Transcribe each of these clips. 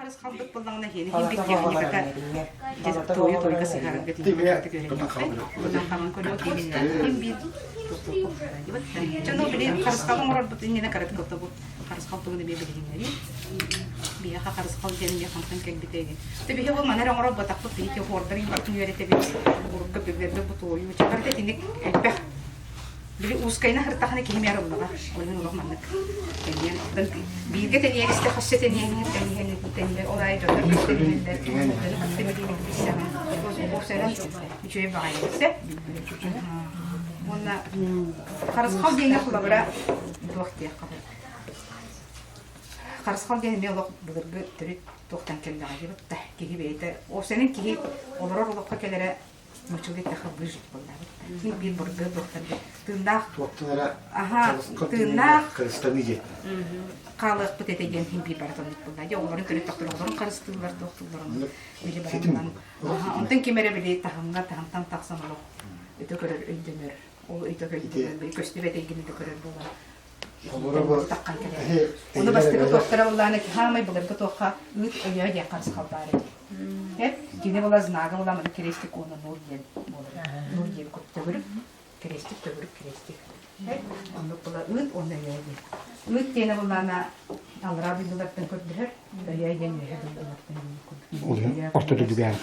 харысхалбыт буоллаҕына иһиэни иһин бит техниката туойу туойга сыһарарга тиийбэт үөрэниэхпит. Хаман көрүө ким биир Дьону били харысхал оҥорорбут иннинэ кыратык отобу харысхал тугун эмиэ билиһиннэрии. Биһиэхэ харысхал диэн эмиэ хантан кэлбитэ диэн. Тэ биһи ол манар оҥорор ботахпыт биһи хуордарын батын үөрэтэбит. Урукка билбэт бу туойу. Чакарта итинник элбэх Били узкайна сырыттахына киһи эмиэ арыллаҕа. Ол иһин олох маннык тэнийэн, оттон бииргэ тэнийэн истэ хосчо тэнийэн тэнийэн тэнийэн ол аайы дьоннор тэнийэллэр. Дьону кытта билиини билсэҕин. Уопсайынан үчүгэй баҕайы сөп. Уонна харысхал диэҥҥэ холобура туох диэххэ Харысхал диэн эмиэ олох былыргы төрүт туохтан кэллэҕэ диэбит да киһи бэйэтэ уопсайынан киһи олорор олоххо кэлэрэ Мочулу эттэххэ выжить буоллаабыт. Ким биир бурга туохтан тыыннаах Туохтан эрэ аха тыыннаах харыстаныы диэн. хаалыахпыт этэ диэн ким биир барытын буолла. Дьэ оҕолорун төрөттөхтөр оҕолорун харыстыыллар туохтуулларын били баранынан. Онтон ким эрэ били таһымҥа таһымтан тахсан олох өтө көрөр өйдөнөр. Ол өйтө көрөр көстүбэт эйгини да көрөр буолан Ону бастакы туохтара буоллаана хаамай былыргы туохха ыыт өйөө диэн харысхал баар эбит. Эп кини була знага була маны крестик уонна нур диэн буолар. Нур диэн кут төгүрүк, крестик төгүрүк крестик. Эп оннук була ыыт уонна өйөө диэн. Ыыт диэне буллаана аллараа дойдулартан көрдөһөр, өйөө диэн үөһэ дойдулартан Ол орто дойдуга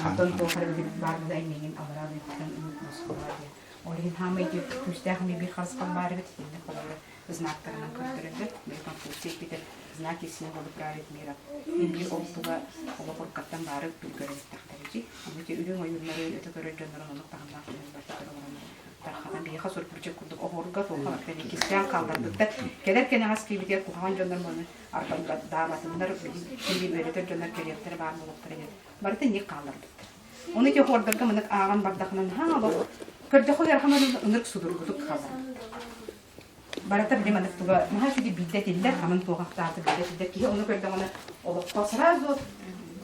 Онтон туох эрэ баар була эймиигин аллараа дойдуттан ыыт босхолоо диэн. Ол иһин хаамай диэн күүстээх эмиэ биир харысхал баар эбит итиннэ холобура знактарынан көрдөрөллөр. Били Конфуций эппитэ знаки символы правит мира. Биир ол тула олох уруккаттан баары көрөр эттэхтэрэ дии. Ону ити үрүҥ ойууннары өтө көрөр дьоннорун оннук таһымнаах дьон барыта олорон тархатан биһиэхэ сургуччу курдук оһуорга туохха барыта иккистээн хаалларбыттар. Кэлэр кэнэҕэс киирбитигэр куһаҕан дьоннор маны арбандаабатыннар, биһиги үөрэтэр дьоннор кэлиэхтэрэ баар буолуохтара диэн барыта инник хаалларбыттар. Ону ити оһуордарга маннык ааҕан бардахына наһаа олох көрдөххө ыарахан ынырык судургутук хаалар. Барыта били маннык туга наһаа үчүгэй биирдэ этиллэр, аман туоҕахтааты биирдэ этиллэр. Киһи ону көрдөҕүнэ олоххо сразу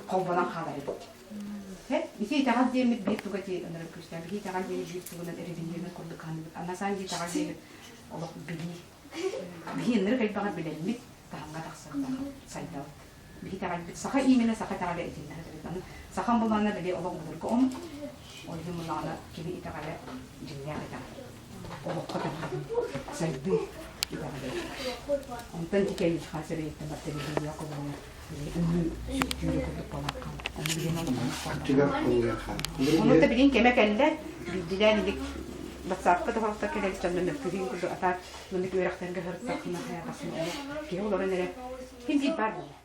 холбонон хаалар эбит. Ити итэҕэл диэммит биир туга ити ынырык күүстээх. Биһи итэҕэл диэни биир тугунан религиянан курдук хаһаныбыт. А на самом деле итэҕэл диэбит олох билии. Биһи ынырык элбэҕи билэммит таһымҥа тахсыахтаах сайдабыт. Биһи итэҕэлбит саха именно саха итэҕэлэ итиннэ сытабыт. Аны сахам булаана били олох былыргы омук. Ол иһин буллаҕына кини итэҕэлэ дьиҥнээх итэҕэл. Олоххо таһаарыы, сайдыы итэҕэлэ. Онтон ити кэлин сирэйиттэн барта религия холобура үҥүү сүктүүрэ курдук буолан хаалла. Ону билин Ону да билин кэмэ кэллэ. Биирдилээн илик батсаапка да хорохтор кэлэр дьонно мөккүһүүн курдук атаак маннык үөрэхтэргэ сырыттаххына хайа киһи олорон эрэ ким биир баар буолла.